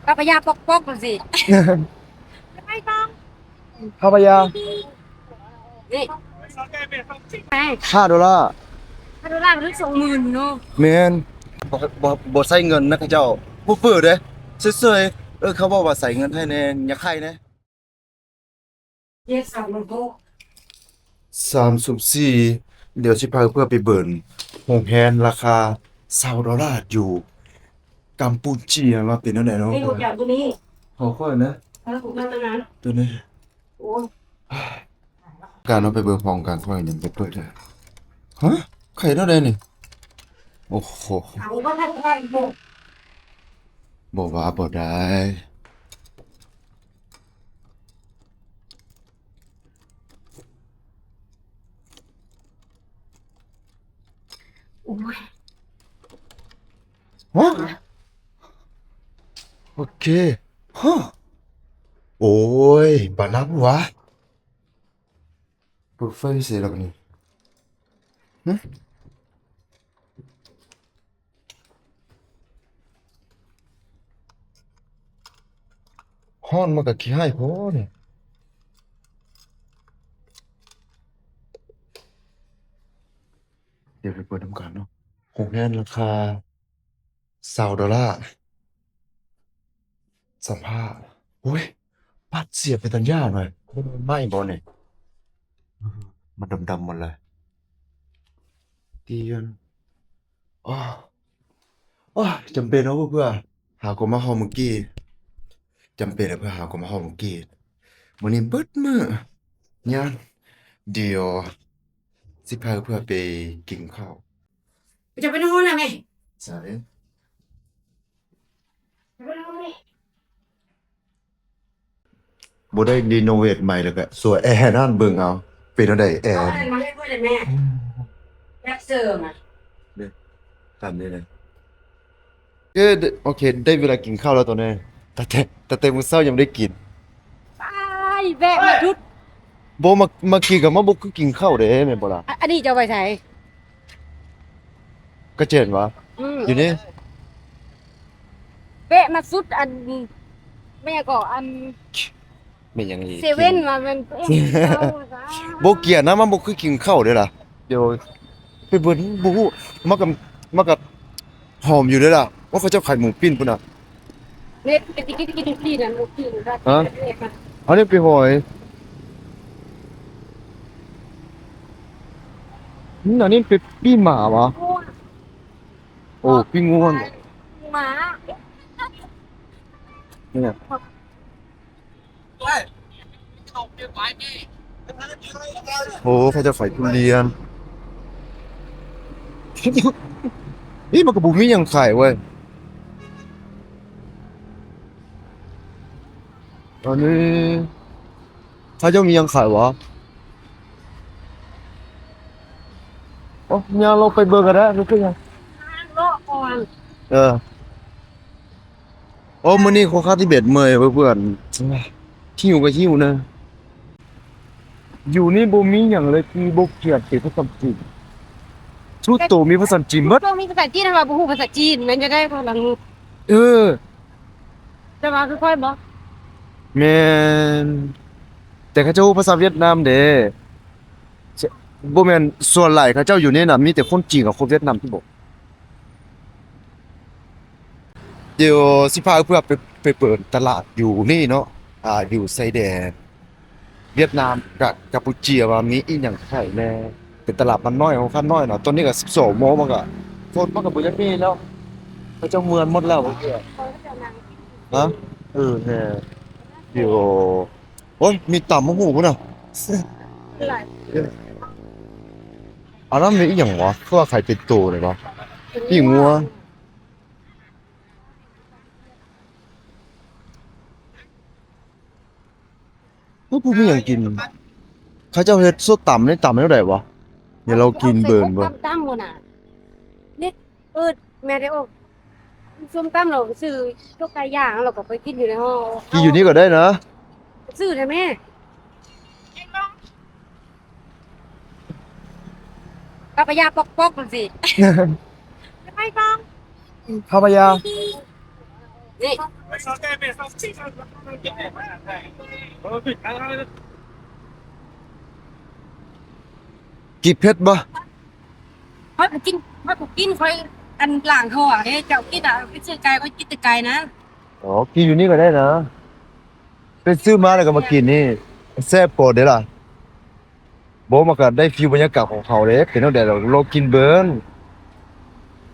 ປາປະຍາປອກໆ ຈັ່ງຊີ້ ໄປຕ້ອງ ພາບາຍາ ນີ້ ແພງ ຫ້າໂດລາ ຫ້າໂດລາມັນສອງໝື່ນເນາະ. ແມ່ນ ບໍ່ ບໍ່ ບໍ່ໃຊ້ເງິນນະເຂົາເຈົ້າ ບໍ່ເປີດເດ້ ເຊີຍໆ. ເອີ ເຂົາບອກວ່າໃຊ້ເງິນໃຫ້ແດ່ ຢາກໃຫ້ແດ່. ສາມສິບສີ່ ດຽວຊິພາເພື່ອນໄປເບິ່ງໂຮງແຮມລາຄາຊາວໂດລາຢູ່ກຳປູເຈຍວ່າເປັນແນວໃດເນາະ. ເອີ ຂອງຂ້ອຍນະ ເອີ ຂອງຂ້ອຍຕົວນັ້ນ ຕົວນີ້ ໂອ້ຍ ການເຮົາໄປເບິ່ງຫ້ອງການຂ້ອຍຍັງບໍ່ເປີດເລີຍ. ຮະ ໄຂແນວໃດນີ້? ໂອ້ໂຫ ເອົາ ບໍ່ວ່າບໍ່ໄດ້. ໂອ້ຍ ຮະ ໂອເຄ ຮະ ໂອ້ຍ ບາດນັ້ນຫວາ ເປີດໄຟໃສ່ແລ້ວນີ້ ຫຶ ຮ້ອນມັນກະຂີ້ຮ້າຍໂພດນີ້. ດຽວໄປເປີດນຳກັນເນາະ. ໂຮງແຮມລາຄາຊາວໂດລາ ສຳພາດ ໂອ້ຍ ບັດເສຍເປັນຕາຢ້ານເວີຍ. ບໍ່ແມ່ນໄມ້ບໍ່ນີ້? ມັນດຳໆໝົດເລີຍ ຕຽນ ໂອ້ ໂອ້ຍ ຈຳເປັນເນາະເພື່ອນ ຫາກໍມາຮອດມື້ກີ້ ຈຳເປັນເພື່ອນ ຫາກໍມາຮອດມື້ກີ້. ມື້ນີ້ເບິດມື້ຍານ ດຽວຊິພາເພື່ອນໄປກິນເຂົ້າ. ຈະໄປນອນແລ້ວແມ່ ໃສ ຈະໄປນອນແລ້ວ. ບໍ່ໄດ້ຣີໂນເວດໃໝ່ ແລ້ວກະສວຍແອນັ້ນເບິ່ງເອົາ ເປັນແນວໃດແອ. ເອົາອັນນັ້ນມາໃຫ້ຂ້ອຍແດ່ແມ່ ອືມ ຢາກເສີມອະ ເດ້ ຕາມນີ້ເດ້. ເອີ ໂອເຄ ໄດ້ເວລາກິນເຂົ້າແລ້ວຕອນນີ້ ຕັ້ງແຕ່ ຕັ້ງແຕ່ມື້ເຊົ້າຍັງບໍ່ໄດ້ກິນ. ອ້າຍ ແວະມາຢຸດ ບໍ່ ມາ ມາກິນກໍມາບໍ່ຄືກິນເຂົ້າເດ້ ແມ່ນບໍ່ລະ? ອ- ອັນນີ້ເຈົ້າໄປໃສ? ກະເຈນຫວາ? ອືມ ຢູ່ນີ້ ແວະມາສຸດອັນ ແມ່ນຫຍັງເກາະ ອັນ ແມ່ນຫຍັງອີກ? ເຊເວັ່ນວ່າແມ່ນ ບໍ່ກຽນນະ ມັນບໍ່ຄືກິນເຂົ້າເດ້ລະ. ດຽວໄປເບິ່ງ ບໍ່ຮູ້ ມັນກະ ມັນກະຫອມຢູ່ເດ້ລະ ວ່າເຂົາເຈົ້າຂາຍໝູປີ້ນພຸ້ນນະ. ເຮັດ ກິນ ກິນ ກິນປີ້ນນະ ໝູປີ້ນນະ ຮະ ເອົານີ້ໄປຫອຍ ອືມ ອັນນີ້ເປັນປີ້ງໝາຫວາ? ໂອ້ ປີ້ງງົວ ໝາ ນີ້ນະ. ໂອ້ ເຂົາເຈົ້າຂາຍທຸລຽນ ນີ້ມັນກໍບໍ່ມີຫຍັງຂາຍເວີຍ. ອັນນີ້ເຂົາເຈົ້າມີຫຍັງຂາຍຫວາ? ໂອ້ ຍ່າງເລາະໄປເບິ່ງກໍໄດ້ ບໍ່ເປັນຫຍັງ ເລາະກ່ອນ ເອີ. ໂອ້ ມື້ນີ້ຂ້ອຍຄາດຊິແບດເມື່ອຍເວີຍເພື່ອນ ຫິວກໍຫິວນະ. ຢູ່ນີ້ບໍ່ມີຫຍັງເລີຍທີ່ບໍ່ຂຽນເປັນພາສາຈີນ ທຸກໂຕມີພາສາຈີນໝົດ ທຸກໂຕມີພາສາຈີນ ແຕ່ວ່າບໍ່ຮູ້ພາສາຈີນ ແມ່ນຈັ່ງໃດ ຂ້ອຍລະງົງ. ເອີ ເຈົ້າວ່າຄືຂ້ອຍບໍ່? ແມ່ນ ແຕ່ເຂົາເຈົ້າຮູ້ພາສາຫວຽດນາມເດ້. ບໍ່ແມ່ນ ສ່ວນຫຼາຍເຂົາເຈົ້າຢູ່ນີ້ນະ ມີແຕ່ຄົນຈີນກັບຄົນຫວຽດນາມຕິບໍ? ດຽວຊິພາເອື້ອຍເພື່ອໄປ ໄປເບິ່ງຕະຫຼາດຢູ່ນີ້ເນາະ ອ່າ ຢູ່ຊາຍແດນຫວຽດນາມກັບກຳປູເຈຍວ່າມີອີ່ຫຍັງຂາຍແດ່. ເປັນຕະຫຼາດບ້ານນ້ອຍ ໂຮງຄານນ້ອຍເນາະ. ຕອນນີ້ກໍສິບສອງໂມງ ມັນກໍ ຄົນມັນກໍບໍ່ຢາກມີແລ້ວ ເຂົາເຈົ້າເມືອໝົດແລ້ວ. ຮະ? ເອີ ແນ່ ດຽວ ໂອ້ຍ ມີຕຳບັກຫຸ່ງພຸ້ນນະ. ອັນນັ້ນແມ່ນອີ່ຫຍັງຫວາ? ຄືວ່າຂາຍເປັນໂຕເລີຍຫວາ? ປີ້ງງົວ. ໂອ້ຍ ບໍ່ມີຫຍັງກິນ. ເຂົາເຈົ້າເຮັດສົ້ມຕຳນີ້ ຕຳແນວໃດຫວາ? ດຽວລອງກິນເບິ່ງເບິ່ງ. ຕຳ ຕຳບໍ່ນະ? ນີ້ ເອີ ແມ່ໄດ້ອອກ ສົ້ມຕຳ ລາວຊື້ຕົວໄກ່ຍ່າງ ລາວກໍໄປກິນຢູ່ໃນຫໍ ກິນຢູ່ນີ້ກໍໄດ້ນະ ຊື້ແທ້ແມ່. ປາປະຍາປອກໆ ຈັ່ງຊີ້ ໄປກອງ ປາປະຍາ. ກິນເຜັດບໍ່? ຂ້ອຍບໍ່ກິນ ຂ້ອຍບໍ່ກິນ ຂ້ອຍອັນລ້າງທ້ອງເດ້. ເຈົ້າກິນອະ ໄປຊື້ໄກ່ ຂ້ອຍກິນແຕ່ໄກ່ນະ. ອໍ ກິນຢູ່ນີ້ກໍໄດ້ນະ. ໄປຊື້ມາແລ້ວກໍມາກິນນີ້ ແຊບກວ່າເດ້ລະ. ບໍ່ ມັນກໍໄດ້ຟີລບັນຍາກາດຂອງເຂົາເດ້. ເປັນແນວໃດລອງກິນເບິ່ງ.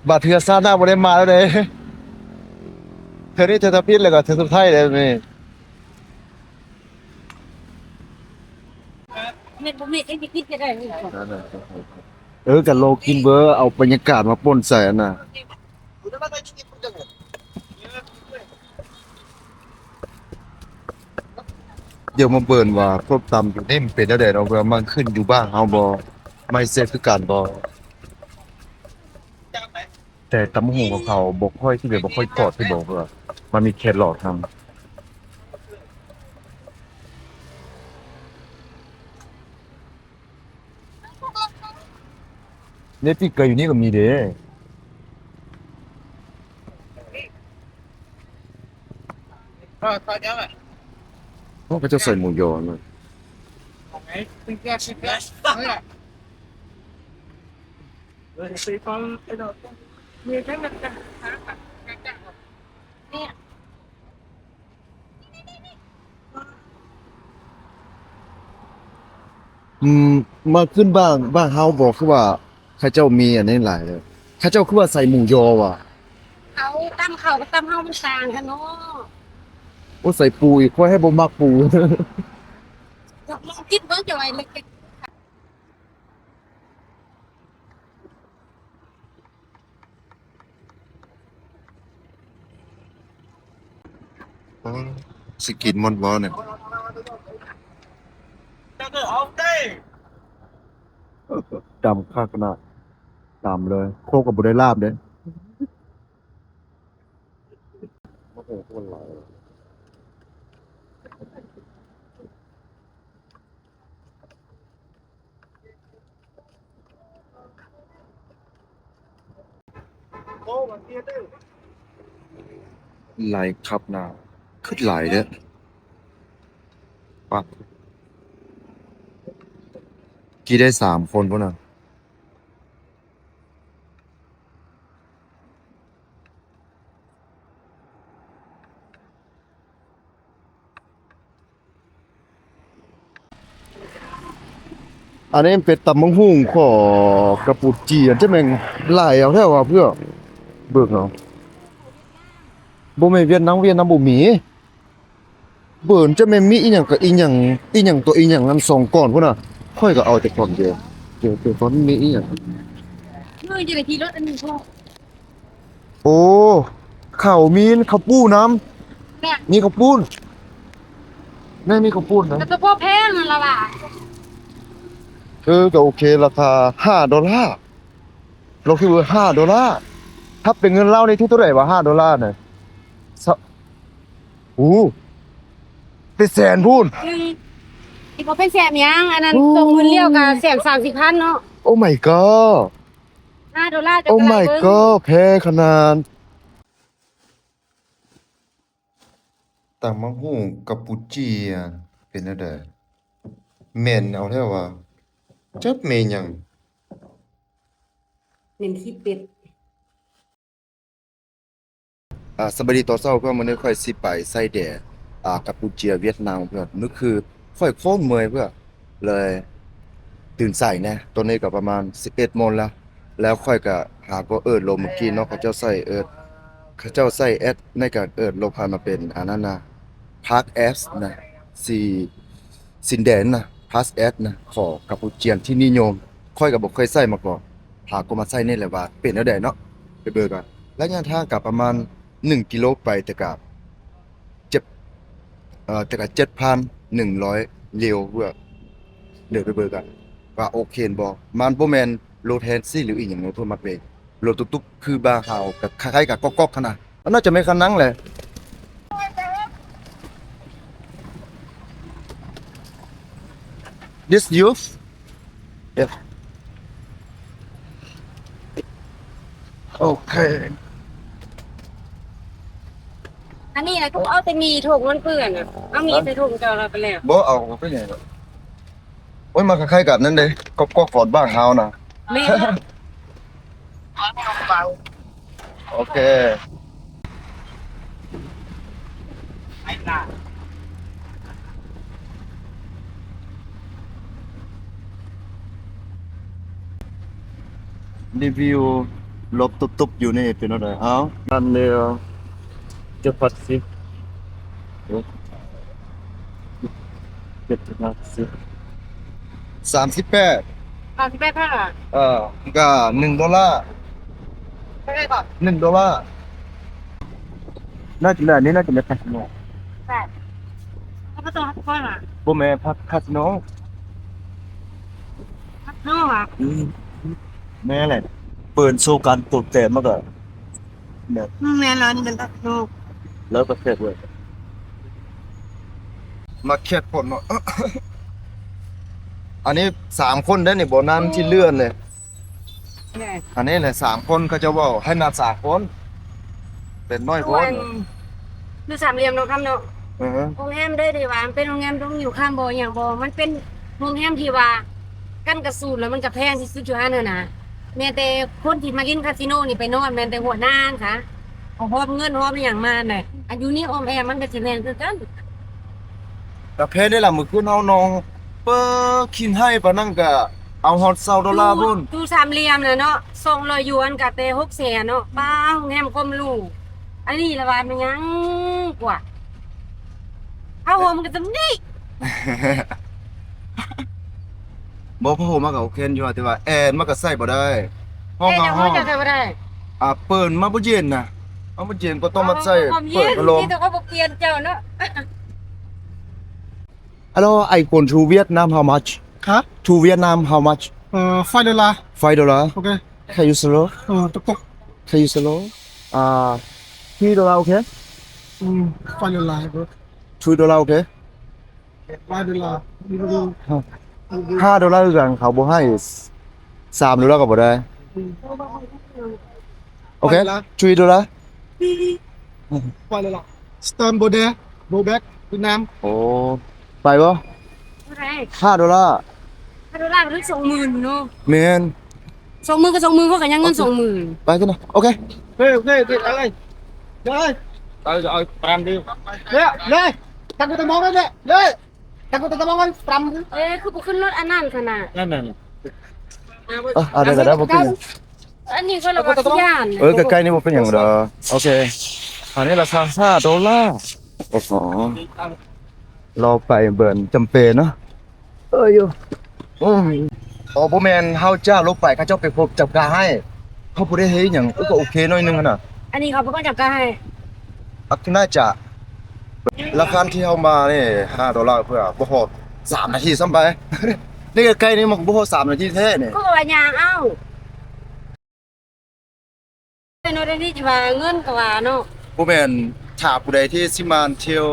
ບາດເທື່ອຊາດໜ້າບໍ່ໄດ້ມາແລ້ວເດ້. ເທື່ອນີ້ເທື່ອທຳອິດ ແລ້ວກໍເທື່ອສຸດທ້າຍແລ້ວນີ້. ເຮັດບໍ່ແມ່ນ ເຮັດ ເຮັດ ເຮັດໄດ້ນີ້. ເອີ ກໍລອງກິນເບິ່ງ ເອົາບັນຍາກາດມາປົນໃສ່ຫັ້ນນະ. ດຽວມາເບິ່ງວ່າສົ້ມຕຳຢູ່ນີ້ມັນເປັນແນວໃດເນາະ ວ່າມັນຂຶ້ນຢູ່ບ້ານເຮົາບໍ່ ໄມ້ເສດຄືກັນບໍ່. ແຕ່ຕຳບັກຫຸ່ງຂອງເຂົາບໍ່ຄ່ອຍ ທີ່ແບບບໍ່ຄ່ອຍກອດ ທີ່ບອກວ່າມັນມີແຄຣອດນຳ. ເນຍ ປີ້ງໄກ່ຢູ່ນີ້ກໍມີເດ້. ໂອ້ ເຂົາເຈົ້າໃສ່ໝູຢໍນະ. ອືມ ມາຂຶ້ນບ້ານ ບ້ານເຮົາບໍ່ ຄືວ່າເຂົາເຈົ້າມີອັນນີ້ຫຼາຍເລີຍ. ເຂົາເຈົ້າຄືວ່າໃສ່ໝູຢໍຫວາ? ເອົາ ຕຳເຂົາກັບຕຳເຮົາມັນຕ່າງກັນເນາະ. ໂອ້ ໃສ່ປູອີກ ຂ້ອຍແຮ່ບໍ່ມັກປູ. ລອງກິນເບິ່ງ ຈະໄວ້ເລັກ. ໂອ້ ຊິກິນໝົດບໍ່ນີ້? ດຳຄັກຂະໜາດ ດຳເລີຍ. ໂຄກກໍບໍ່ໄດ້ລາບເດ້. ຫຼາຍຄັບນະ ຄືຫຼາຍເດີ້. ປະ ກີ່ໄດ້ສາມຄົນພຸ້ນນະ. ອັນນີ້ເປັນຕຳບັກຫຸ່ງຂອງກຳປູເຈຍ ຈະແມ່ນຫຼາຍເອົາແທ້ວ່າເພື່ອ ເບິ່ງເອົາ. ບໍ່ແມ່ນຫວຽດນາມ ຫວຽດນາມບໍ່ມີ. ເບິ່ງຈະແມ່ນມີອີ່ຫຍັງກັບອີ່ຫຍັງ ອີ່ຫຍັງຕໍ່ອີ່ຫຍັງນັ້ນສອງກ້ອນພຸ້ນນະ. ຂ້ອຍກໍເອົາແຕ່ກ້ອນດຽວ ດຽວ ດຽວກ່ອນ ມີອີ່ຫຍັງ. ເອີ ຈະໄດ້ຂີ່ລົດອັນນີ້ພໍ. ໂອ້ ເຂົ້າມີເຂົ້າປຸ້ນນຳ. ແມ່ນ ມີເຂົ້າປຸ້ນ ແມ່ນ ມີເຂົ້າປຸ້ນນະ. ກໍສະເພາະແພງຫັ້ນລະວ່າ. ເອີ ກໍໂອເຄ ລາຄາຫ້າໂດລາ. ລອງຄິດເບິ່ງ ຫ້າໂດລາ ຖ້າເປັນເງິນລາວນີ້ຖືກເທົ່າໃດຫວາ ຫ້າໂດລານະ? ຊະ ໂອ້ ເປັນແສນພຸ້ນ. ອືມ ຊິບໍ່ເປັນແສນຫຍັງ ອັນນັ້ນ ໂອ້ ຕົກເງິນລາວກໍແສນສາມສິບພັນເນາະ. Oh my god. ຫ້າໂດລາ Oh my god ແພງຂະໜາດ. ຕຳບັກຫຸ່ງກຳປູເຈຍເປັນແນວໃດ? ແມ່ນເອົາແທ້ວ່າ ຈັກແມ່ນຫຍັງ? ເປັນຂີ້ເປັດ. ອ່າ ສະບາຍດີຕອນເຊົ້າເພື່ອນ. ມື້ນີ້ຂ້ອຍຊິໄປຊາຍແດນ ອ່າ ກຳປູເຈຍ ຫວຽດນາມເພື່ອນ. ມື້ຄືຂ້ອຍໂຄດເມື່ອຍເພື່ອນ ເລີຍຕື່ນສາຍແດ່. ຕອນນີ້ກໍປະມານສິບເອັດໂມງແລ້ວ ແລ້ວຂ້ອຍກໍຫາກໍເອີ້ນລົມເມື່ອກີ້ເນາະ. ເຂົາເຈົ້າໃຊ້ເອີ້ນ ເຂົາເຈົ້າໃຊ້ແອັບໃນການເອີ້ນລົມ ໃຫ້ມາເປັນອັນນັ້ນນະ ພາສແອັດນະ ຊິ ຊິນແດນນະ ພາສແອັດນະ ຂອງກຳປູເຈຍທີ່ນິຍົມ. ຂ້ອຍກໍບໍ່ເຄີຍໃຊ້ມາກ່ອນ ຫາກໍມາໃຊ້ນີ້ແຫຼະວ່າເປັນແນວໃດເນາະ. ໄປເບິ່ງກັນ. ໄລຍະທາງກໍປະມານໜຶ່ງກິໂລໄປ ແຕ່ກໍເຈັດ ເອີ ແຕ່ກໍເຈັດພັນໜຶ່ງຮ້ອຍຫຼຽວເພື່ອນ. ດຽວໄປເບິ່ງກັນວ່າໂອເຄບໍ່. ມັນບໍ່ແມ່ນລົດແທັກຊີ ຫຼື ອີ່ຫຍັງເນາະ ເພິ່ນມາເປັນລົດຕຸກໆ ຄືບ້ານເຮົາ ກໍຄ້າຍໆກັບກອກໆຫັ້ນນະ. ມັນໜ້າຈະແມ່ນຄັນນັ້ນແຫຼະ. This you? Yeah. Okay. ອັນນີ້ນະ ກູເອົາແຕ່ໝີ່ຖົງມັນເປື້ອນນະ ເອົາໝີ່ໃສ່ຖົງເຈົ້າລະໄປແລ້ວ. ບໍ່ເອົາ ເອົາໄປຫຍັງ? ໂອ້ຍ ມັນຄ້າຍໆກັນນັ້ນເດ້ ກອບໆຟອດບ້ານເຮົານະ. ແມ່ນ. ໂອເຄ ຣີວິວລົບຕຸບໆຢູ່ນີ້ເປັນແນວໃດ? ເອົ້າ ນັ້ນແລ້ວ ເຈັດພັນສິບ ເຈັດພັນສິບ ສາມສິບແປດ ສາມສິບແປດພັນຫວາ? ເອີ ກະໜຶ່ງໂດລາ ເທົ່າໃດເກາະ? ໜຶ່ງໂດລາ. ໜ້າຈະແມ່ນ ອັນນີ້ໜ້າຈະແມ່ນຄາສິໂນ. ແປດ ເຂົາບໍ່ຕ້ອງຮັບຄອນຫວາ? ບໍ່ແມ່ນ ຄາ ຄາສິໂນ. ຄາສິໂນຫວາ? ອືມ ແມ່ນແຫຼະ ເປີດໂຊການໂຕແຕນມາກະ ແບບ ອືມ ແມ່ນແລ້ວ ອັນນີ້ເປັນຕາສະໜຸກ ແລ້ວກໍແຊບເວີຍ ມາແຄດຄົນເນາະ. ອັນນີ້ສາມຄົນເດ້ນີ້ ບໍ່ນັ່ງທີ່ເລື່ອນເລີຍ. ແມ່ ອັນນີ້ແຫຼະ ສາມຄົນ ເຂົາເຈົ້າເວົ້າໃຫ້ນັ່ງສາມຄົນ ເປັນໜ້ອຍໂພດ. ຢູ່ສາມຫຼ່ຽມເນາະ ຄຳເນາະ. ເອີ ໂຮງແຮມເດ້ ທີ່ວ່າມັນເປັນໂຮງແຮມດົງຢູ່ຄຳບໍ່ ອີ່ຫຍັງບໍ່ ມັນເປັນໂຮງແຮມທີ່ວ່າ ກັນກະສູນ ແລ້ວມັນກະແພງທີ່ສຸດຢູ່ຫັ້ນຫັ້ນນະ. ແມ່ນແຕ່ຄົນທີ່ມາຫຼິ້ນຄາສິໂນນີ້ໄປນອນ ແມ່ນແຕ່ຫົວໜ້າຫັ້ນຄະ ເອົາຫອບເງິນຫອບອີ່ຫຍັງມາແຫຼະ. ອັນຢູ່ນີ້ໂຮງແຮມມັນກະຊິແພງຄືກັນ. ກະແພງເດ້ລະ ມື້ຄືນເຮົານອນເປີຂີ້ໄຫ້ປານນັ້ນກະເອົາຮອດຊາວໂດລາພຸ້ນ. ຢູ່ສາມຫຼ່ຽມນະເນາະ ສອງຮ້ອຍຢວນກະແຕ່ຫົກແສນເນາະ. ປ້າ ໂຮງແຮມຄວາມຫຼູ ອັນນີ້ລະວ່າແມ່ນຫຍັງກວ່າ ຜ້າຫົ່ມກະຈຳນີ້. ບໍ່ ຜ້າຫົ່ມມັນກະໂອເຄຢູ່ ແຕ່ວ່າແອມັນກະໃສ່ບໍ່ໄດ້ ຫ້ອງເຮົາ ແອເຮົາໃສ່ບໍ່ໄດ້. ອ່າ ເປີດມາບໍ່ເຢັນນະ ເອົາ ບໍ່ເຢັນກໍຕ້ອງມາໃສ່ ເປີດພັດລົມ. ມີແຕ່ເຂົາບໍ່ປ່ຽນເຈົ້າເນາະ. Hello, I go to Vietnam, how much? Huh? To Vietnam, how much? Uh, five dollar. Five dollar. Okay. Can you slow? Uh, tuk tuk. Can you slow? Uh, three dollar, okay? Mm, five dollar, bro. Three dollar, okay? Five dollar. ຫ້າໂດລາຄືກັນ ເຂົາບໍ່ໃຫ້ ສາມໂດລາກໍບໍ່ໄດ້. ໂອເຄ five dollar. Three dollar. Five dollar. Stamp border, go back Vietnam. ໂອ້ ໄປບໍ່? ບໍ່ໄດ້ ຫ້າໂດລາ. ຫ້າໂດລາກໍຖືກສອງໝື່ນເນາະ. ແມ່ນ ສອງໝື່ນກໍສອງໝື່ນ ເຂົາກໍຍັງເງິນສອງໝື່ນ. ໄປຊັ້ນນະ ໂອເຄ ໂອເຄ ໂອເຄ ໄປເລີຍ ເລີຍ ເອົາ ເອົາປາມດີ ເລີຍ ເລີຍ ຕັກໄປຕະມອງເລີຍ ເລີຍ ຕັກໄປຕະມອງ ປາມ. ເອີ ຄືບໍ່ຂຶ້ນລົດອັນນັ້ນຊັ້ນນະ? ນັ້ນນະ ເອີ ເອົາໄດ້ກໍໄດ້ ບໍ່ເປັນຫຍັງ. ອັນນີ້ກໍລະວ່າຢ້ານ ເອີ ໃກ້ໆນີ້ບໍ່ເປັນຫຍັງດອກ. ໂອເຄ ອັນນີ້ລາຄາຫ້າໂດລາ. ໂອ້ໂຫ ລາວໄປເບີນຈຳເປັນເນາະ. ເອີ ຢູ່ ອືມ ອໍ ບໍ່ແມ່ນ ເຮົາຈາກລົງໄປ ເຂົາເຈົ້າໄປພົບຈັບກາໃຫ້ ເຂົາບໍ່ໄດ້ເຮັດຫຍັງ. ເອີ ກໍໂອເຄໜ້ອຍໜຶ່ງຫັ້ນນະ. ອັນນີ້ເຂົາບໍ່ຕ້ອງຈັບກາໃຫ້ ອາ ໜ້າຈະ ລາຄາທີ່ເຮົາມານີ້ ຫ້າໂດລາ ເພື່ອບໍ່ຮອດສາມນາທີຊ້ຳໄປ. ນີ້ໃກ້ໆນີ້ມັນບໍ່ຮອດສາມນາທີແທ້ນີ້ ກໍວ່າຍ່າງເອົາ. ເນາະ ດຽວນີ້ຊິວ່າເງິນກໍວ່າເນາະ ບໍ່ແມ່ນ ຖ້າຜູ້ໃດທີ່ຊິມາທ່ຽວ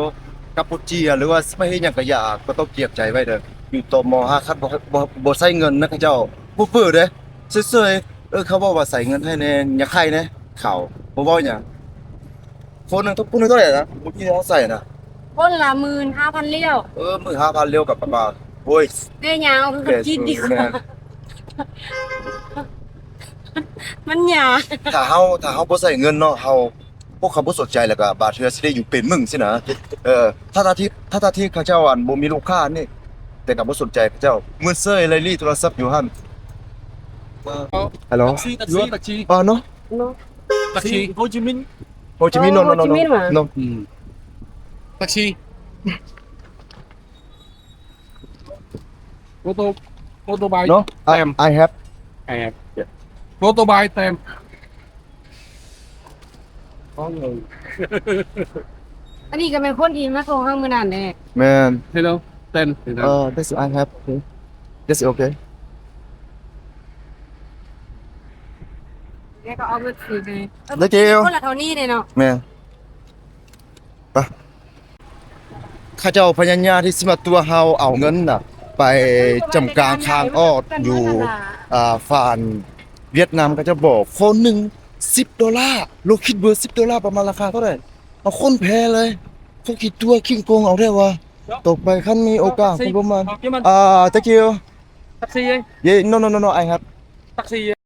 ກຳປູເຈຍ ຫຼືວ່າຊິມາເຮັດຫຍັງກະຢ່າ ກໍຕ້ອງກຽມໃຈໄວ້ເດີ ຢູ່ ຕມ ຫາຄັນບໍ່ ບໍ່ ບໍ່ໃຊ້ເງິນນະ ເຂົາເຈົ້າບໍ່ເປີດເດ້ ເຊີຍໆ. ເອີ ເຂົາເວົ້າວ່າໃສ່ເງິນໃຫ້ແດ່ ຢ່າໄຄແດ່ ເຂົາບໍ່ເວົ້າຫຍັງ. ຄົນໜຶ່ງ ຄົນໜຶ່ງເທົ່າໃດນະ? ມື້ກີ້ເຮົາໃສ່ນະ ຄົນລະໝື່ນຫ້າພັນລຽວ. ເອີ ໝື່ນຫ້າພັນລຽວກັບປະມານ ໂອ້ຍ ໄດ້ຍາວຄືກັບຈີນດີກວ່າ ແມ່ນ ມັນຍາວ. ຖ້າເຮົາ ຖ້າເຮົາບໍ່ໃສ່ເງິນເນາະ ເຮົາ ພວກເຂົາບໍ່ສົນໃຈ ແລ້ວກະບາງເທື່ອຊິໄດ້ຢູ່ເປັນມື້ຊີ້ນະ. ເອີ ທັງໆທີ່ ທັງໆທີ່ເຂົາເຈົ້າ ອັນ ບໍ່ມີລູກຄ້ານີ້ ແຕ່ກະບໍ່ສົນໃຈເຂົາເຈົ້າ ມືເຊີຍໄລ່ລີ້ໂທລະສັບຢູ່ຫັ້ນ. ຮັລໂຫຼ ແທັກຊີ ແທັກຊີ ອ່າ ໂນ ແທັກຊີ ໂຮຈິມິນ ໂຮຈິມິນ ໂນ ໂນ ໂນ ໂຮຈິມິນຫວາ? ໂນ ອືມ ແທັກຊີ. Motor-, motorbike. No, I, I have. I have. Yeah. Motorbike ແຕັມ ອັນນີ້ກໍແມ່ນຄົນທີ່ມາສົ່ງເຮົາມື້ນັ້ນແຫຼະ. ແມ່ນ. Hello. ແຕັມ ເອີ this I have. This okay. ແລ້ວກໍເອົາເງິນຄືນໃຫ້. Thank you. ຄົນລະເທົ່ານີ້ເດ້ເນາະ. ແມ່ນ. ໄປ ເຂົາເຈົ້າພະຍາຍາມທີ່ຊິມາຕົວະເຮົາເອົາເງິນນະ ໄປຈຳກາງທາງອອກຢູ່ ອ່າ ຝັ່ງຫວຽດນາມ. ເຂົາເຈົ້າບອກຄົນໜຶ່ງສິບໂດລາ. ລອງຄິດເບິ່ງ ສິບໂດລາ ປະມານລາຄາເທົ່າໃດ? ປ ເອົາຄົນແພ້ເລີຍ. ເຂົາຂີ້ຕົວະຂີ້ໂກງເອົາແທ້ວ່າ. ຕໍ່ໄປຄັນມີໂອກາດ Taxi. ຜົມກໍມາ. ເອົາ thank you. Taxi. Yeah, no, no, no, no, I have. Taxi.